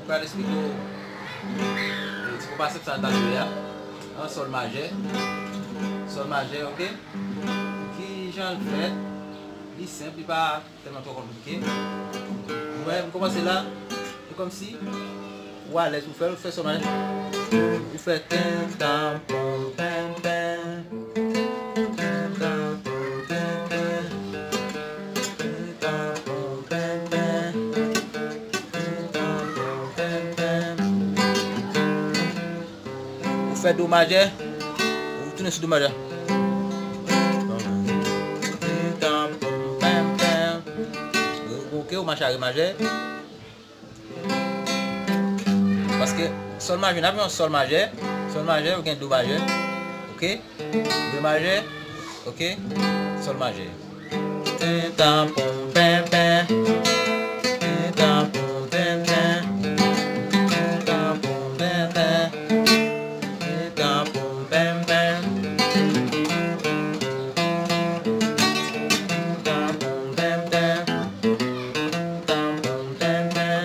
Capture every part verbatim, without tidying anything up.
Pral eksplike w ti konpa senp sa n ta jwe a. An sòl majè. Sòl majè, oke? Ki jan l fèt? Li senp, li pa tèlman twò konplike. Ou wè, m kòmanse la, e kòmsi ou alèz pou fè l, ou fè sòl majè. Ou fè ten, tan, pon, pen, pen. Ten, tan, pon, pen, pen. Ou fè do majè, ou tounen sou do majè. Oke, ou mache a re majè. Paske sòl majè, n ap yon sòl majè, sòl majè, ou gen do majè. Oke? Re majè, oke, sòl majè. Ten, tan, pon, pen, pen. Ten, tan, pon, pen, pen. Ten, tan, pon, pen, pen. Ten, tan, pon, pen, pen. Ten, tan, pon, pen, pen. Ten, tan, pon, pen, pen. Ten, tan, pon, pen, pen.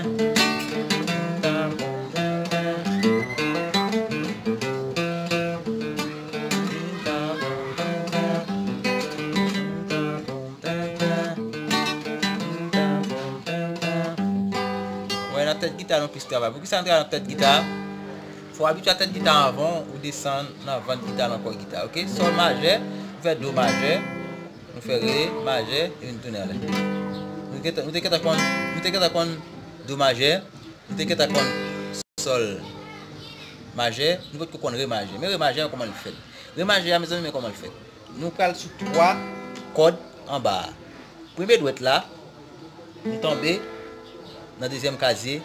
Wè, nan tèt gita nou plis travay. Poukisa nou travay nan tèt gita? Fò w abitye a tèt gita anvan ou desann nan vant gita, nan kò gita, oke? Sòl majè, nou fè do majè, nou fè re majè, epi nou tounen anlè. Nou te gentan, nou te gentan konn, nou te gentan konn do majè, nou te gentan konn sòl majè, nou potko konn re majè. Men re majè an, kòman l fèt? Re majè a, mezanmi, men kòman l fèt. Nou pral sou twa kòd anba a. Premye dwèt la, nou tonbe nan dezyèm kazye,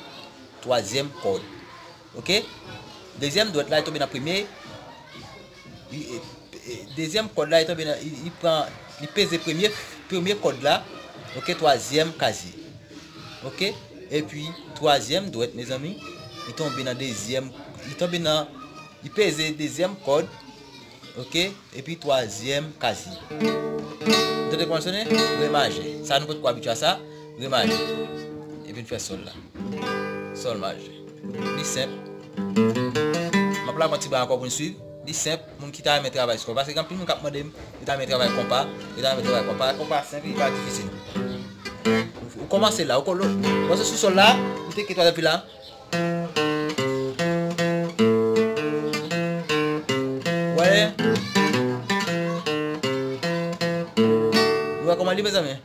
twazyèm kòd. Oke? Dezyèm dwèt la, li tonbe nan premye. Li, e, e, dezyèm kòd la, li tonbe nan, li, li pran, li peze premye, premye kòd la. Oke, twazyèm kazye. Oke? Epi, twazyèm dwèt, mezanmi, li tonbe nan dezyèm, li tonbe nan, li peze dezyèm kòd. Oke? Epi twazyèm kazye. Ou tande kòman l sonnen? Re majè. Sa nou potko abitye a sa. Re majè. Epi n fè sòl la. Sòl majè. Li senp. M ap lage yon ti bagay ankò pou n swiv. Li senp. Moun ki ta renmen travay sòl. Paske gen anpil moun k ap mande m, yo ta renmen travay konpa. Yo ta renmen travay konpa. Konpa senp, li pa difisil. Ou kòmanse la. Ou kò-, lè w sou sòl la, ou teke twazyèm fi la. Wè. Nou wè kòman li, mezanmi?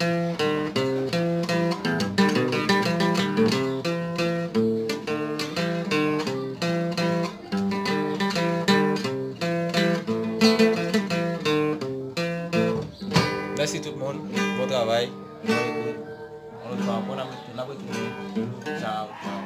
Mèsi tout moun. Bon travay. Bon ekout. Yon lòt fwa ankò, n ap retounen. Tchaw, tchaw.